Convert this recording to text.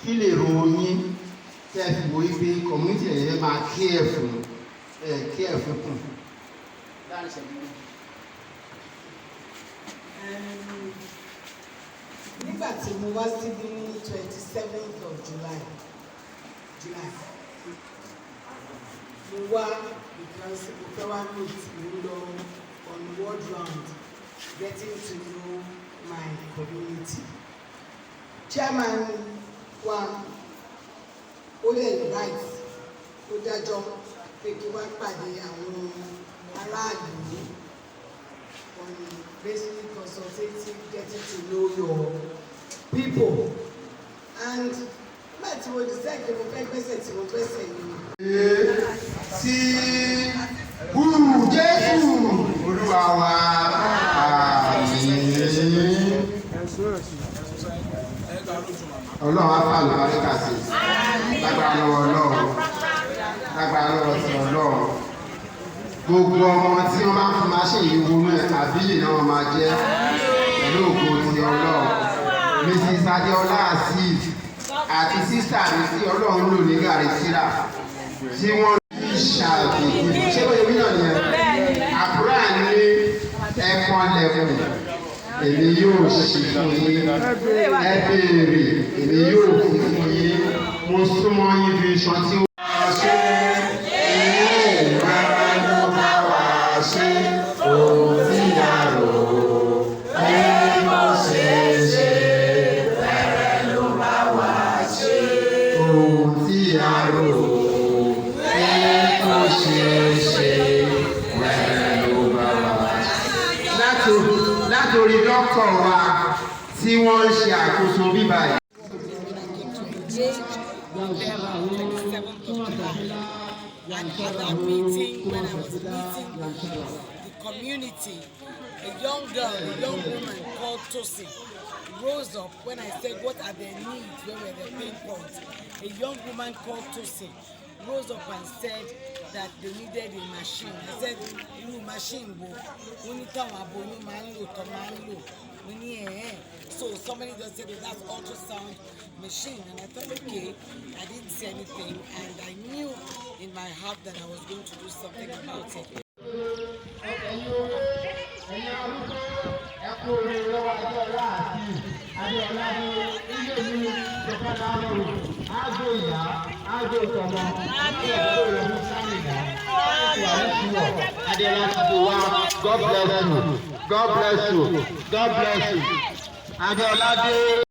Kí lè ròyìn tẹ́ ẹ fi wo wípé community ẹ̀yẹ máa kí ẹ̀ fún ẹ̀ kí ẹ̀ fún kùn láàrin ìṣẹ́jú 2? Nígbà tí mo wá síbí ní 27th of July, mo wá because mo fẹ́ wá meet, mo ń lọ on ward round, getting to know my community. Chairman wa ó lè invite, ó dájọ́ pé kí wá pàdé àwọn aráàlú on basically consultative, getting to know your people. And nígbà tí mo decide pé mo fẹ́ gbẹ́sẹ̀ tí mo gbẹ́sẹ̀ ni Sí wúrú Jésù Olúwa wa, àmín. Ọlọ́run á fà lùbáríkà sí lágbára lọ́wọ́ Ọlọ́run, lágbára lọ́wọ́ sí Ọlọ́run. Gbogbo ọmọ tí wọ́n bá ń fi machine yìí wọnú ẹ̀, àbíyè náà wọ́n máa jẹ́ pẹ̀lú ògo ti Ọlọ́run. Mrs Adeola Azeez àti sister mi tí Ọlọ́run lò ní gàrí tíra tí wọ́n fi ṣàbí ṣé bóyá wí náà nìyẹn. Àbúrò ní ẹ̀kan lẹ̀kùn, èmi yóò ṣí fún yín. Ẹ béèrè, èmi yóò fi fún yín. Mo súnmọ́ yín bí iṣan tí ó. Ṣe rárá ló bá wa ṣe ohun tí a rò pé kò ṣeé ṣe, wẹ́rẹ́ ló bá wa ṣe. Ohun tí a rò pé kò ṣeé ṣe, wẹ́rẹ́ ló bá wa ṣe. Látòrí dókítà wa tí wọ́n ń ṣe àkóso bíbá yìí. When I came to engage them on 27th of July. And at that meeting, when I was meeting the community, a young girl, a young woman called Tosin, rose up when I said, "What are their needs? Where were their pain points?" A young woman called Tosin rose up and said that they needed a machine. I said, "Irú machine wo?" Wọ́n ní táwọn aboyún máa ń lò, tó máa ń lò. Mo ní ẹ̀ẹ́. So somebody just said, "Oh, that's ultrasound machine." And I thought, okay, I didn't say anything. And I knew in my heart that I was going to do something about it. Ẹ̀yin owó, ẹ̀yin arúgbó, ẹ kú oríire lọ́wọ́ Adéọlá àti Adéọlá ní ilé mi ìjọba lọ́rùn. Ágbó ìyá, ágbó ìtọ́mọ, ágbó ìrọ̀lú sáyìnà. Adéọlá ti di wá. God bless you. God bless you. God bless you. Adéọlá dé.